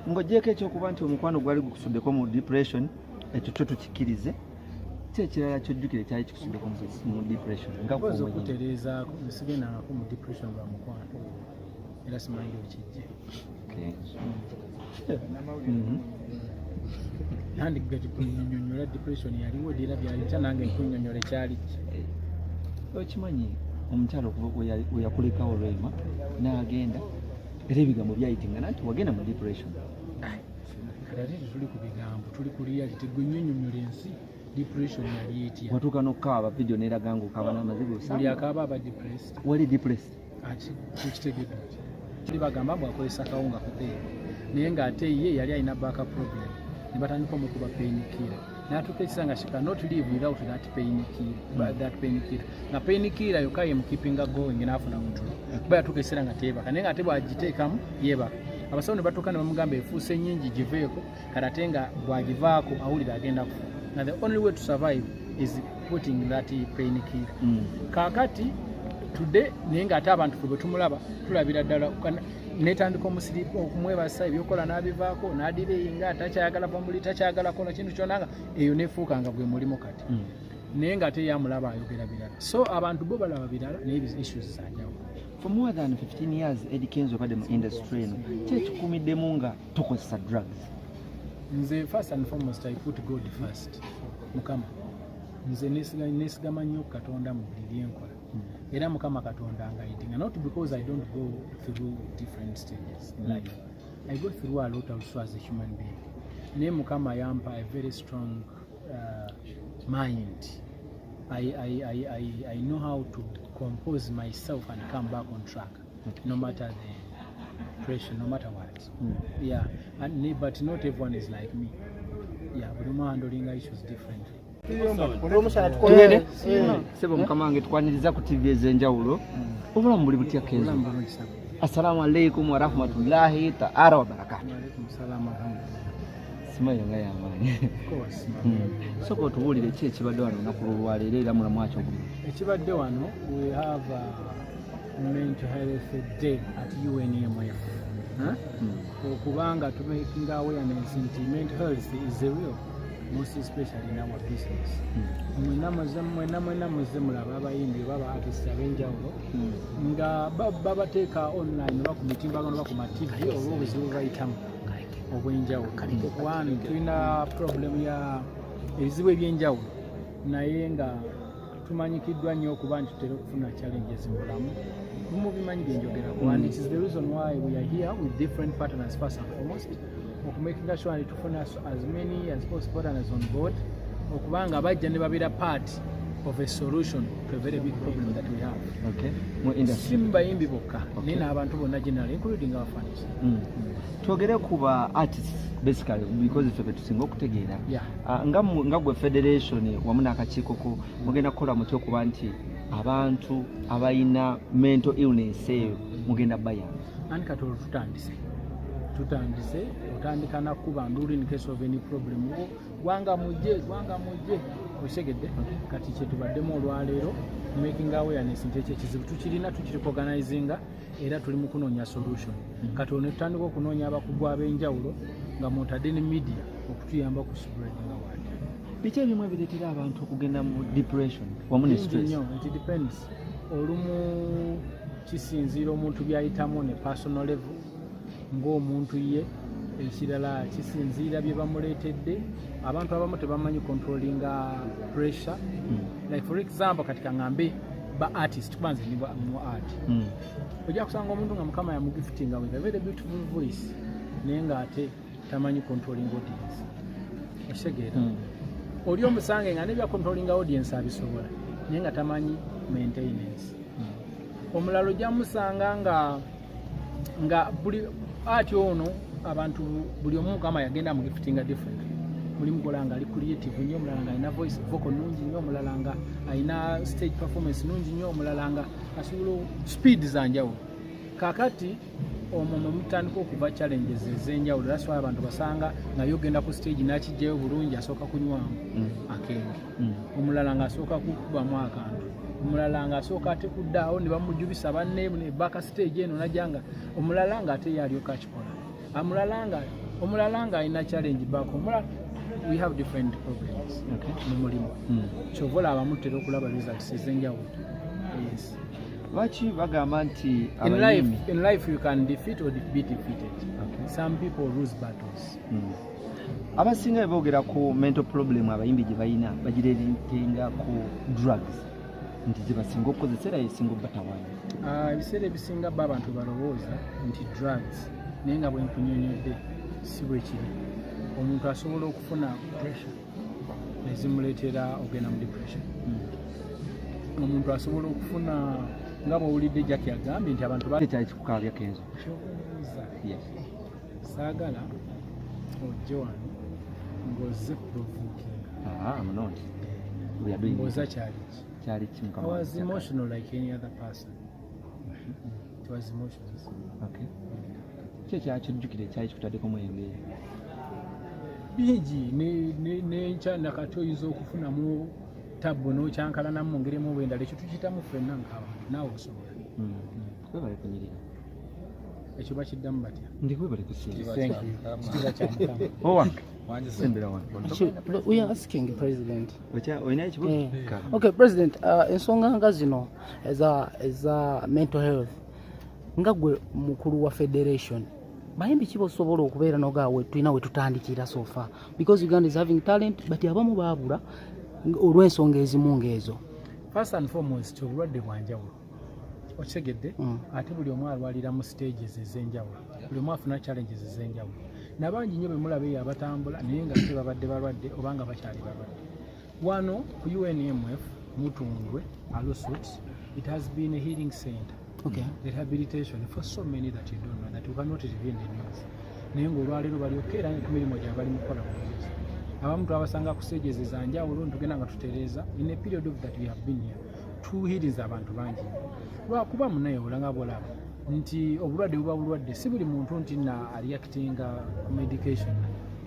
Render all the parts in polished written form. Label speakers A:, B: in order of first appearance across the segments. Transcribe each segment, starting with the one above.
A: Ng'ogyeko ekyokuba nti omukwano gwali gukusuddeko mu depression, ekyo kyo tukikkirize, ki ekirala kyojjukira ekyali kikusuddeko mu depression nga
B: Mpozi
A: gwe omuyimbi?
B: Okutereezaako, nsigendangako mu depression lwa mukwano, era simanyi okijje. Nandi kunyonyola depression yaliwo ddi era byali bitya, nange nkunyonyola ekyali ki.
A: Okimanyi omukyalo okuva we yakulekawo Rema n'agenda, era ebigambo byayitingana nti wagenda mu depression.
B: Kati ate tetuli ku bigambo, tuli ku reality. Gwe nnyonnyonyola ensi depression yali etya.
A: Watuuka n'okukaaba, video n'eraga nga okaaba n'amaziga.
B: Buli
A: osanga
B: akaaba aba depressed?
A: Wali depressed?
B: Ati tukitegedde oti kiri bagamba mbu akozesa kawunga kupeera, naye ng'ate ye yali alina back problem, ne batandika omukuba pain killer, n'atuuka ekisa nga she cannot live without that pain killer, that pain killer, nga pain killer yokka ye mukeepinga going, n'afuna kutulo, kuba yatuuka ekiseera nga teebaka, naye ng'ate bw'agiteekamu yeebaka. Abasawo ne batuuka ne bamugamba efuuse nnyingi, giveeko. Kati ate nga bw'agivaako awulira agenda kufa, nga the only way to survive is putting that pain killer. Kaakati today, naye ng'ate abantu fe bwe tumulaba tulabira ddala netandika omusiri okumwebasa, ebyokola n'abivaako, n'adireyinga, takyayagala va muli, takyayagala kola kintu kyonna, nga eyo nefuuka nga gwe mulimu kati. Naye ng'ate yamulaba ayogera birala, so abantu bo balaba birala, naye issues zanjawulo.
A: For more than 15 years, Eddie Kenzo, obadde mu industry eno, ki ekikumiddemu nga tokozesa drugs?
B: Nze first and foremost, I put God first. Mukama, nze nesigama nnyo ku Katonda mu buli byenkola, era Mukama Katonda anguidinga, not because I don't go through different stages in life. I go through a lot also as a human being, naye Mukama yampa a very strong mind. I know how to compose myself and come back on track no matter the pressure, no matter what. Yeah, but not everyone is like me. Yeah, buli omu handling issues differently.
A: Tugende sebo, mukama wange, tukwaniriza ku TV ez'enjawulo. Obulamu buli butya, Kenzo?
B: Obulamu bulungi sana.
A: Assalamu alaikum warahmatullahi taala wabarakatu.
B: Waalaikum salaam, alhamdulillah.
A: Simanyo nga yamaanyi.
B: Of course.
A: Sooka otubuulire ki ekibadde wano olunaku lwolwaleero, era mulamu akyo ogulungi?
B: Ekibadde wano, we have a mental health day at UNMF. Huh? Okubanga tumaking awareness nti mental health is a real, most especially in our business. Mwenna mwena muzze mulaba abayimbi oba aba artists ab'enjawulo nga babateeka online oba ku mitimbagano oba ku ma TV olw'obuzibu bwe bayitamu obw'enjawulo. One, tulina problem ya ebizibu ebyenjawulo, naye nga tumanyikiddwa nnyo okuba nti tutera okufuna challenges mu bulamu. Mubimanyi byenjogerako, and it is the reason why we are here with different partners, first and foremost okumakinga sure nti tufuna as many as possible partners on board, okubanga bajja ne babeera part of a solution to a very big problem that we have.
A: Okay. Mu
B: Si
A: industry.
B: mu bayimbi bokka, naye n'abantu bonna general, including our fans.
A: Twogere ku ba artists basically, because ffe betusinga okutegeera. Ah, nga gwe federation wamu n'akakiiko ko, mugenda kukola mutya okuba nti abantu abalina mental illness eyo mugenda bayamba?
B: Anti kati olwo tutandise otandika nakuba nduulu in case of any problem. Gwanga mujje, gwanga mujje, okitegedde? Kati kyetubaddemu olwaleero, making awareness nti ekyo ekizibu tukirina, tukirecognizinga, era tuli mu kunoonya solution. Kati olwo netutandika okunoonya abakugu ab'enjawulo, nga mwotadde ne media, okutuyamba ku spreading word.
A: Biki ebimu ebireetera abantu okugenda mu depression wamu ne
B: Bingi
A: stress?
B: nnyo. It depends. Olumu kisinziira omuntu byayitamu ne personal level ng'omuntu ye. Ekirala kisinziira bye bamuleetedde. Abantu abamu tebamanyi controllinga pressure. Like for example, kati kaŋŋambe ba artist, kuba nze ndi mu art, ojja kusanga omuntu nga Mukama yamugiftinga with a very beautiful voice, naye ng'ate tamanyi controlling audience, okitegeera? Oli omusange nga nebya controlling audience abisobola, naye nga tamanyi maintenance. Omulala ojja musanga nga buli ati ono abantu buli omu Mukama yagenda mugiftinga differently. Mulimu gola nga ali creative nnyo, omulala nga alina voice vocal nungi nnyo, omulala nga alina stage performance nungi nnyo, omulala nga asobola speed zanjawulo. Kakati omwo mwe mutandika okuva challenges ez'enjawulo. That's why abantu basanga nga yogenda ku stage n'akijjayo bulungi, asooka kunywamu akenge, omulala ng'asooka kukubamu akantu, omulala ng'asooka ate kuddaawo ne bamujubisa banne ne baka stage eno najja, nga omulala ng'ate ye alyoka akikola, omulala nga Omulala ng'alina challenge back, omulala, we have different problems mu mulimu. Kyova olaba mutera okulaba results ez'enjawulo, yes.
A: Lwaki bagamba nti
B: In life,
A: abayimbi
B: in life you can defeat or be defeated. Some people lose battles.
A: Abasinga bwe boogera ku mental problem abayimbi gye balina, bagirelatinga ku drugs nti zebasinga okukozesa era yesinga obbatawaanya.
B: Ah, ebiseera ebisinga bo abantu balowooza nti drugs, naye nga bwe nkunyonyodde si bwe kiri. Omuntu asobola okufuna pressure ezimuleetera ogenda mu depression. Omuntu asobola okufuna, nga bwowulidde Jackie agambye nti abantu
A: Ekyali kikukaabya, Kenzo?
B: Kyobuuza?
A: Yes.
B: Saagala ojje wano ng'ozze provoking.
A: Ah, I'm not. We are doing
B: Mbuuza
A: it.
B: kyali ki?
A: Kyali ki, mukama
B: I was
A: wange?
B: emotional like any other person. It was emotions.
A: Okay. Ki ekyakijjukira ekyali kikutaddeko mu embeera?
B: Bingi. Nenkya nakati oyinza okufunamu tabbu n'okyankalanamu mu ngeri emu oba endala. Ekyo tukiyitamu ffenna ng'abantu, naawe osobola.
A: Webale kunyirira.
B: Ekyo bakiddamu batya?
A: Ndi webale kusinza.
B: Thank you, kitiibwa kya Mukama.
A: Owange, sembera wano.
C: Actually, we are asking President.
A: Olina ekibuzo?
C: Eh.
A: Kale.
C: Okay, President, ensonga nga zino eza mental health, nga gwe mukulu wa federation, bayimbi ki bosobola okubeera nogawe tulina we tutandikira so far? Because Uganda is having talent, but abamu baabula olw'ensonga ezimu ng'ezo.
B: First and foremost, obulwadde bwanjawulo, okitegedde? Ate buli omu alwalira mu stages ez'enjawulo, buli omu afuna challenges ez'enjawulo. Nabangi nnyo bemulaba eyo abatambula, naye nga ate babadde balwadde oba nga bakyali balwadde. Wano ku UNMF Mutundwe Alusut, it has been a healing center, rehabilitation for so many that you don't know, that you cannot reveal in the news, naye ng'olwaleero balyoka era ku mirimu gyabwe bali mu kukola bulungi. Abamu twabasanga ku stages ezanjawulo, ntugenda nga tutereeza. In a period of that we have been here, tuhealinze abantu bangi nnyo, lwakuba munaye olanga bwolaba nti obulwadde buba bulwadde. Si buli muntu nti na reactinga ku medication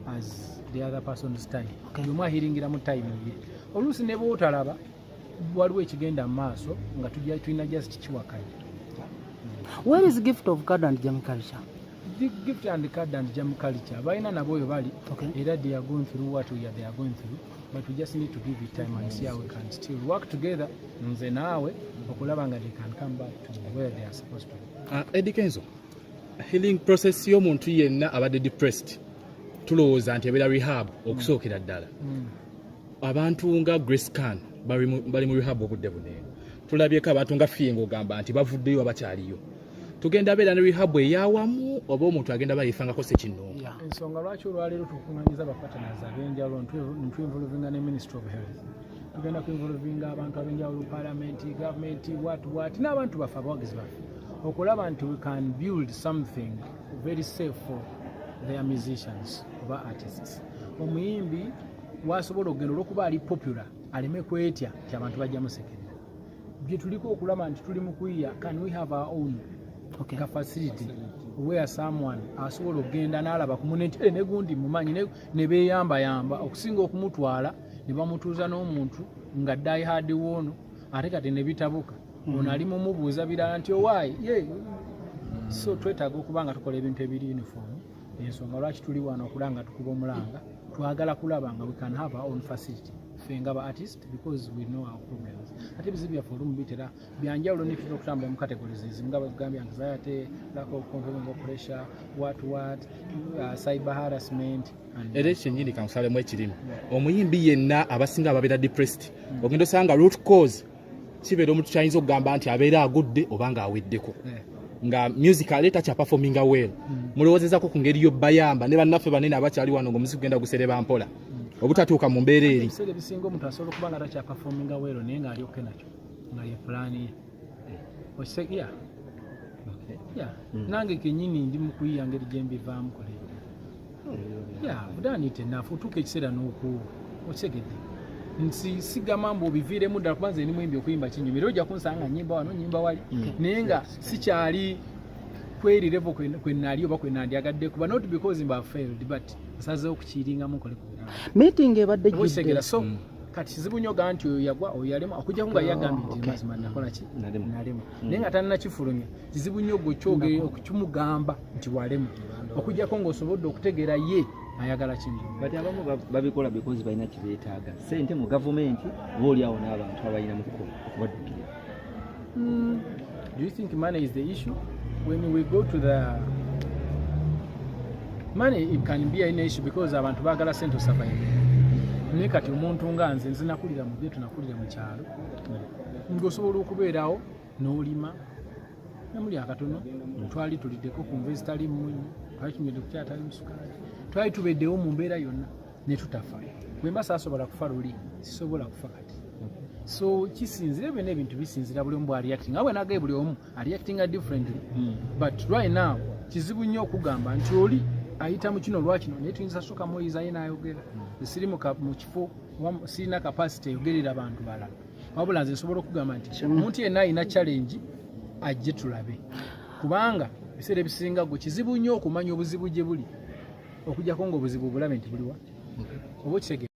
B: as the other person's time. Buli omu ahealingira mu time ye. Oluusi ne bwotalaba waliwo ekigenda mu maaso nga tulina just kiwakanya.
C: Where is Gift of God and Jam Culture?
B: The Gift and Card and Jam Culture balina nabo oyo bali. Era they are going through what we are, they are going through, but we just need to give it time and see how we can still work together, nze naawe, okulaba nga they can come back to where they are supposed to be.
D: Eddie Kenzo, healing process y'omuntu yenna abadde depressed, tulowooza nti ebeera rehab okusookera ddala. Abantu nga Grace Khan bali mu rehab obudde buno eno. Tulabyeko abantu nga Fie ng'ogamba nti bavuddeyo, bakyaliyo. Tugenda beera ne rehab eyawamu oba omuntu agenda bayefangako sekinnoomu?
B: Ensonga lwaki olwaleero tukuŋŋanyiza bapartners ab'enjawulo, ntuinvolvinga ne Ministry of Health, tugenda kuinvolvinga abantu ab'enjawulo, parliament, government, what what, n'abantu baffe, abawagizi baffe, okulaba nti we can build something very safe for their musicians oba artists. Omuyimbi wasobola okugenda olwokuba ali popular aleme kwetya nti abantu bajja musekerera. Bye tuliko okulaba nti tuli mu kuyiya, can we have our own ka facility where someone asobola okugenda n'alaba ku munne nti, "Eh, ne gundi mumanyi," ne beeyambayamba okusinga okumutwala ne bamutuuza n'omuntu nga die hard woono, ate kati ne bitabuka, ono ali mumubuuza birala nti owaayi ye. So twetaaga okuba nga tukola ebintu ebiri uniform. Ensonga lwaki tuli wano okulaba nga tukuba omulanga, twagala kulaba nga we can have our own facility ffe nga ba artist, because we know our problems. Ate ebizibu byaffe olumu bitera byanjawulo, nitutera okutambula mu categories ezimu nga bwegambye anxiety, lack of controlling pressure, what what, cyber harassment and
D: Era ekyennyini kankusalemu ekirimu, omuyimbi yenna abasinga ababeera depressed, ogenda osanga root cause kibeera omuntu kyayinza okugamba nti abeera agudde oba ng'aweddeko, nga music ale takyaperforminga well. Mulowoozezako ku ngeri yobayamba ne bannaffe banene abakyali wano ng'omuziki gugenda gusereba mpola obutatuuka mu mbeera eri?
B: Ebiseera ebisinga omuntu asobola okuba nga takyaperforminga well, naye ng'ali okay nakyo, nga ye pulaani ye. Yeah. Nange kenyini ndi mu kuyiya ngeri gye mbivaamu kole. Yeah, done it enough. Otuuka ekiseera n'okuwa okitegedde nti sigamba mbu obiviiremu ddala, kuba nze ndi muyimbi, okuyimba kinyumira, ojja kunsanga nyimba wano, nyimba wali, naye nga sikyali kweri level kwe nali oba kwe nandyagadde kuba, not because mba failed, but nsazeewo okukiringamu nkole ku birala.
C: Meeting ebadde
B: Oba okitegera?
C: ejjudde.
B: So Kati kizibu nnyo gaa nti oyo yagwa, oyo yalema, okujjako nga yagambye nti mazima nakola ki,
A: Nalema.
B: nalema, naye nga talina kifulumya. Kizibu nnyo gwe kyogere okukimugamba nti walema, okujjako ng'osobodde okutegeera ye ayagala kimu.
A: But abamu babikola because balina kibeetaaga, sente mu gavumenti oba oliawo n'abantu abalina mu okubaddukira.
B: Do you think money is the issue? When we go to the money, it can be an issue because abantu baagala sente survive. Naye kati omuntu nga nze, nze nakulira mu byetu, nakulira mu kyalo, ng'osobola okubeerawo n'olima namuli akatono. Twali tuliddeko ku nva ezitali munnyo, twali tunywedde ku kyatali musukaali, twali tubeddewo mu mbeera yonna ne tutafa. Bwe mba saasobola kufa luli, sisobola kufa kati. So kisinzira, byonna ebintu bisinzira buli omu bw'areactinga. Nga bwe nagaye, buli omu areactinga differently, but right now kizibu nnyo okugamba nti oli ayita mu kino lwakino, naye tuyinza sooka muyiza ye n'ayogera. Siri mu kifo oba sirina capacity eyogerera bantu balala, wabula nze nsobola okugamba nti omuntu yenna alina challenge ajje tulabe, kubanga ebiseera ebisinga gwe kizibu nnyo okumanya obuzibu gye buli, okujjako nga obuzibu obulabe nti buliwa oba okitegeera.